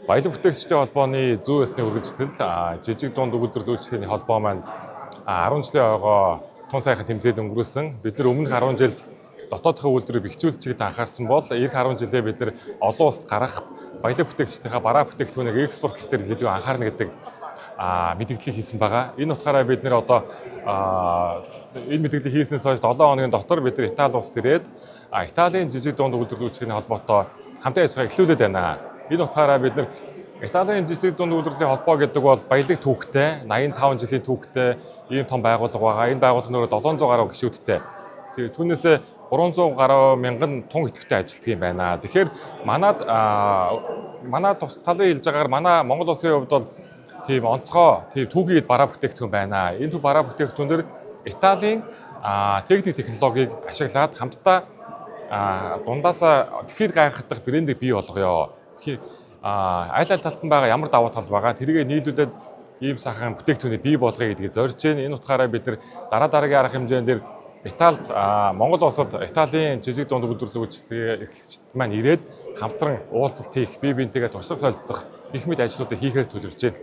Баялаг бүтээгчдийн холбооны зүй ёсны үргэлжлэл жижиг дунд үйлдвэрлэл үйлчилгээний холбоо маань 10 жилийн ойгоо тун сайхан тэмцээд өнгөрөөсөн. Бид нар өмнөх 10 жилд дотоодын үйлдвэрийг бэхжүүлэх чиглэлд анхаарсан бол ирэх 10 жилдээ бид нар олон улсад гарах, баялаг бүтээгчдийнхаа бараа бүтээгдэхүүнийг экспортлох дээр илүү анхаарна гэдэг мэдээллийг хийсэн байгаа. Энэ утгаараа бид нар одоо энэ мэдээллийг хийснээс хойш 7 хоногийн дотор бид нар Итали улсад ирээд Италийн жижиг дунд үйлдвэрлэл үйлчилгээний холбоотой хамтын ажиллагаа эхлүүлээд байна. Энэ утгаараа бид нар Италийн жижиг дунд үйлдвэрлэлийн холбоо гэдэг бол баялаг түүхтэй, 85 жилийн түүхтэй ийм том байгууллага байгаа. Энэ байгууллага нь өөрөө 700 гаруй гишүүдтэй. Тэгээ түүнээсээ 300 гаруй мянган тун идэвхтэй ажилладаг юм байна. Тэгэхээр манай тус талын хэлж байгаагаар манай Монгол улсын хувьд бол тийм онцгой, тийм түүхий эд бараа бүтээгдэхүүн байна. Энэ төв бараа бүтээгдэхүүн дээр Италийн техник технологиг ашиглаад хамтдаа дундаасаа дэлхийд гайхах брендийг бий болгоё. Аль аль талд нь байгаа ямар давуу тал байгаа, тэргээ нийлүүлээд ийм сайхан бүтээгдэхүүнийг бий болгоё гэдгийг зорж байна. Энэ утгаараа бид нар дараа дараагийн арга хэмжээнд дээр Италид, Монгол улсад Италийн жижиг дунд үйлдвэрлэл үйлчилгээ эрхлэгчид маань ирээд хамтран уулзалт хийх, бие биентэйгээ туршлага солилцох гэх мэт ажлуудыг хийхээр төлөвлөж байна.